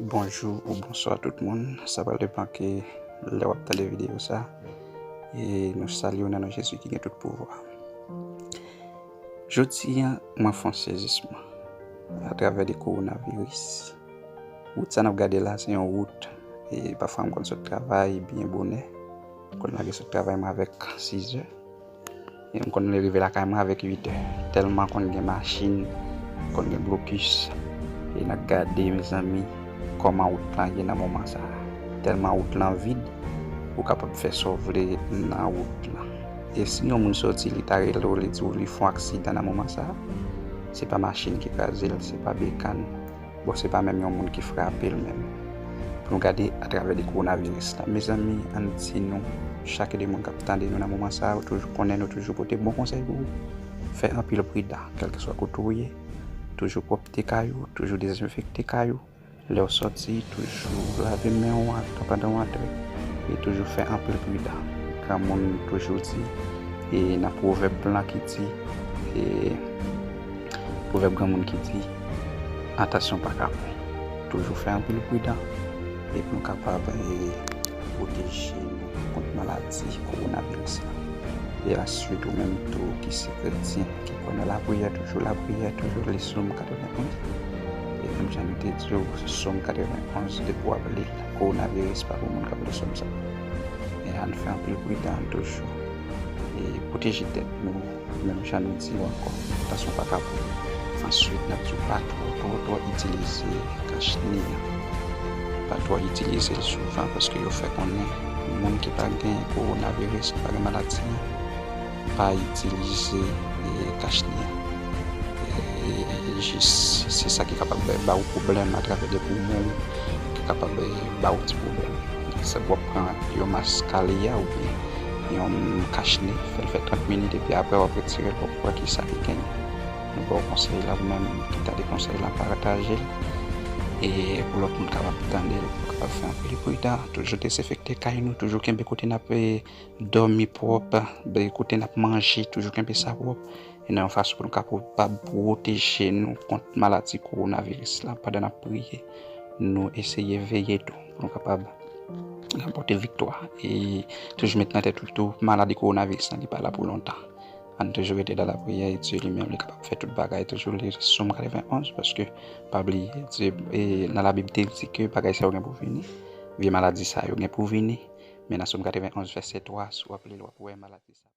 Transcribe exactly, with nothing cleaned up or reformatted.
Bonjou ou bonswa tout moun. Sa pral depann ke lè w ap tande videyo sa. E nou salye w nan non Jezi ki gen tout pouvwa. Jodi a, mwen fè yon sezisman atravè de kowonaviris. Wout sa n ap gade la, se yon wout, e pafwa m konn sot travay byen bonè. M konn lage sot travay mwen avèk sizè. E m konn rive lakay mwen avèk uitè. Tèlman konn gen machin, konn gen blokis. E n ap gade, mezanmi, kòman wout lan ye nan moman sa a. Tèlman wout lan vid, ou kapab fè sa w vle nan wout lan. E si yon moun soti, li ta rele w, li di w li fè yon aksidan nan moman sa a, se pa machin ki kraze l, se pa bekàn. Bon, se pa menm yon moun ki frape l menm. Pou nou gade atravè de kowonaviris la. Mezanmi, ann di nou, chak de moun k ap tande nou nan moman sa a, ou toujou konnen nou toujou pote bon konsèy pou ou. Fè anpil pridan, kèlkeswa kote ou ye. Toujou pwòpte kay ou, toujou dezenfekte kay ou. Lè w sòti, toujou lave men w anvan, pandan w antre. E toujou fè anpil pridan. Granmoun toujou di, e nan pwovèb lan ki di, e pwovèb granmoun ki di, atansyon pa kapon. Toujou fè anpil pridan. E pou nou kapab, e pwoteje nou kont maladi kowonaviris la. E answit, ou menm tou ki se kretyen, ki kwè nan lapriyè, toujou lapriyè, toujou li Sòm katrevenn onz. E menm jan nou te di w, Sòm katrevenn onz, depi w ap li l, kowonaviris pa pou moun k ap li Sòm sa. E ann fè anpil pridan toujou. E pwoteje tèt nou, menm jan nou di w ankò, atansyon pa kapon. Answit, n ap di w pa twò, twò, twò itilize kach ne a. Pa twò itilize l souvan, paske yo fè konnen moun ki pa gen kowonaviris, ki pa gen maladi an, pa itilize, e, kach ne a. E, e, e jis, se sa ki kapab ba, ba w pwoblèm atravè de poumon w, ki kapab, e, ba w ti pwoblèm. Se w ap pran yon mas kale a oubyen yon kach ne, fè l fè trant minit, epi apre w ap retire l, w ap wè ki sa ki genyen. Nou ba w konsèy la, ou menm ki tande konsèy la, pataje l. E pou lòt moun kapab tande l, pou kapab fè anpil pridan, toujou dezenfekte kay nou, toujou kenbe kote n ap, e, dòmi pwòp, be, kote n ap manje, toujou kenbe sa pwòp. E nan yon fason pou nou kapab pwoteje nou kont maladi kowonaviris la, pandan n ap priye, nou eseye veye tou, pou nou kapab ranpòte viktwa. E toujou met nan tèt ou tou, maladi kowonaviris la, li pa la pou lontan. Ann toujou rete nan lapriyè, e Dye li menm, li kapab fè tout bagay. Toujou li Sòm katrevenn onz, paske pa bliye, Dye, e nan Labib te di ke bagay sa yo gen pou vini. Vye maladi sa yo gen pou vini. Men nan Sòm katrevenn onz, vèsè twa, si w ap li l, w ap wè maladi sa.